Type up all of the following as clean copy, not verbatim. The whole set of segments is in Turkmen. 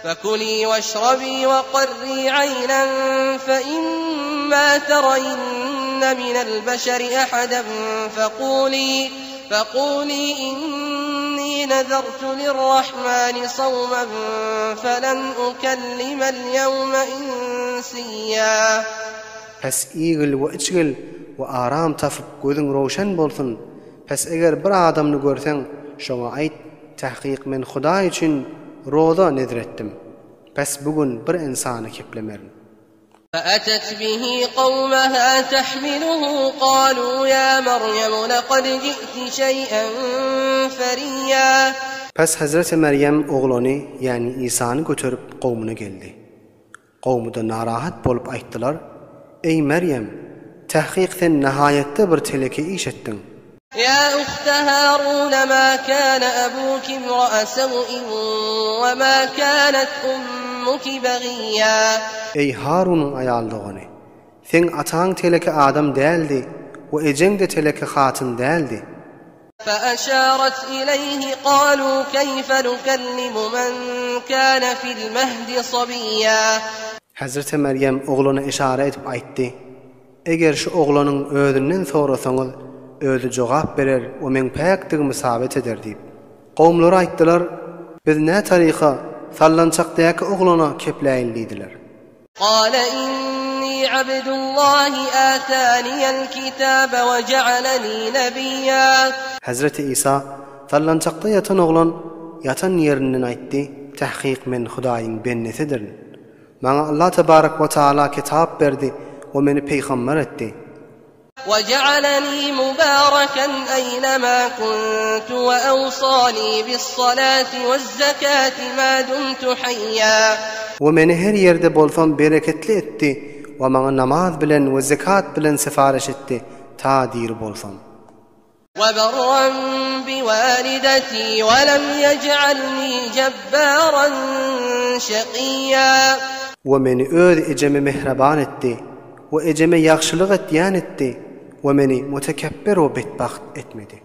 Fekulî weşrebî weqerrî aynen feimmâ tereyinne minel beşeri ehaden fekulî fekulî innî nezertu lirrahmani sawmen felen ukellimel yewme insiyyâ. Pes iýgil we içgil we aram tapyp gözüň röwşen bolsun, pes eger bir adamny görseň, şoňa aýt, Tahkyk men Hudaý üçin roza nezr etdim. Pes bu gün bir ynsany keplemerin. Fe'etet bihi kawmeha tahmiluhu kalu ýa Merýemu lekad ji'ti şeý'en feriyya. Pes Hezreti Merýem oglany, ýagny Isany göterip kowmuna geldi. Kowmy-da narahat bolup aýtdylar, Eý, Merýem! Tahkyk sen nahaýatda bir teleke iş etdiň. Ýa uhte Harun ma kana abuki imra'a sew'in we ma kanet ummuki bagiyya. Eý, Harunyň aýal dogany! Seň ataň teleke adam däldi we ejeň-de teleke hatyn däldi. Feeşaret ileýhi kalû keýfe nukellimu men kâne fil mehdi sabiyya. Hezreti Merýem oglana yşara edip aýtdy, Eger şu oglanyň özünden sorasaňyz, özi jogap berer we meň päkdigimi sabyt eder diýip. Kowumlary aýtdylar, Biz nä taryka sallançakdaky oglana kepläýin diýdiler. Kâle innî abdullâhi âtâniyel kitâbe ve jealenî nebiyyâ. Hezreti Isa, sallançakda ýatan oglan, ýatan ýerinden aýtdy, Tahkyk men Hudaýyň bendesidirin. Maňa Allah tebarek we taala kitap berdi we meni peýgamber etdi. Wejealeni mubaraken eýnemâ kuntu we ewsâni bis-salâti wez-zekâti mâ dumtu haýýâ. We meni her ýerde bolsam bereketli etdi we maňa namaz bilen we zekat bilen syfaryş etdi ta diri bolsam. Weberran biwalideti welem yej'alni jebbaran şekiyya. We meni öz ejeme mähriban etdi we ejeme ýagşylyk etýän etdi we meni mutekepbir we betbagt etmedi.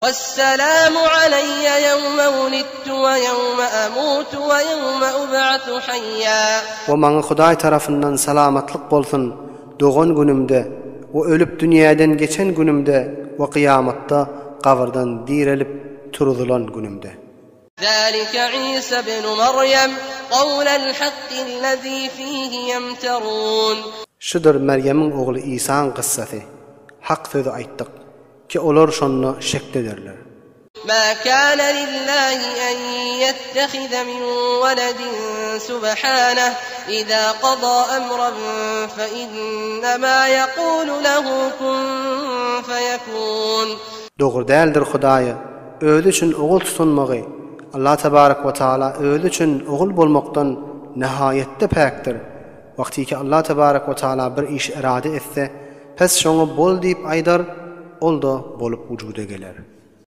Wesselamu aleýýe ýewme wulidtu we ýewme emutu we ýewme ub'asu haýýa. We maňa Hudaý tarapyndan salamatlyk bolsun, dogan günümde we ölüp dünýäden geçen günümde we kyýamatda gabyrdan direlip turuzylan günümde. Zalike Isa ibnu Merýem, kawlel hakkillezî fîhî ýemterûn. Şudur Merýemiň ogly Isaň kyssasy. Hak sözi aýtdyk, ki olar şonda şekdederler. Ma kana lillahi en ýettehize min weledin subhaneh iza qada emran fe innema ýekulu lehu kun feyekun. Dogry däldir Hudaýa özi üçin ogul tutunmagy, Allah tebarek we taala özi üçin ogul bolmakdan nihaýetde päkdir. Wagtyky Allah tebarek we taala bir işi irade etse, pes şoňa bol diýip aýdar, ol-da bolup wujuda geler.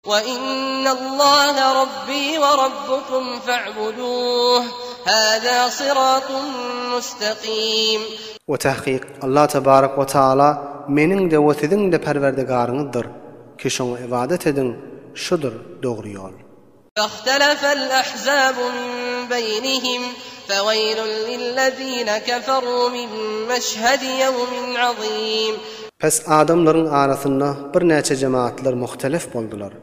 We innallaha rabbi we rabbukum fa'buduh, haza syratun mustaqim. We tahkyk Allah tebarek we taala meniň-de we siziň-de Perwerdigaryňyzdyr, ki şoňa ybadat ediň, şudur dogry ýol. Fahtelefel ahzabu min beýnihim, feweýlun lillezine keferu min meşhedi ýewmin azim. Pes adamlaryň arasynda birnäçe jemaatlar muhtelef boldular.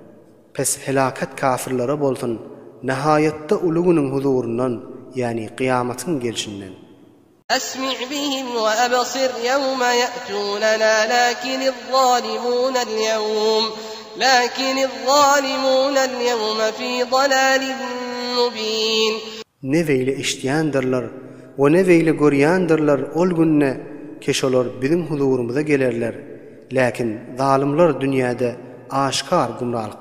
Pes helaket kafirlere bolsun, nahaýatda uly günüň huzuryndan, ýagny kyýamatyň gelşinden. Esmi' bihim we ebsir ýewme ýe'tunena lakinizzalimûnel ýewm lakinizzalimûnel ýewme fî dalalin mubîn. Ne beýle eşidýändirler we ne beýle görýändirler ol günde ki şolar biziň huzurymyza gelerler, läkin zalymlar dünýäde aşgar gümralykdadyrlar.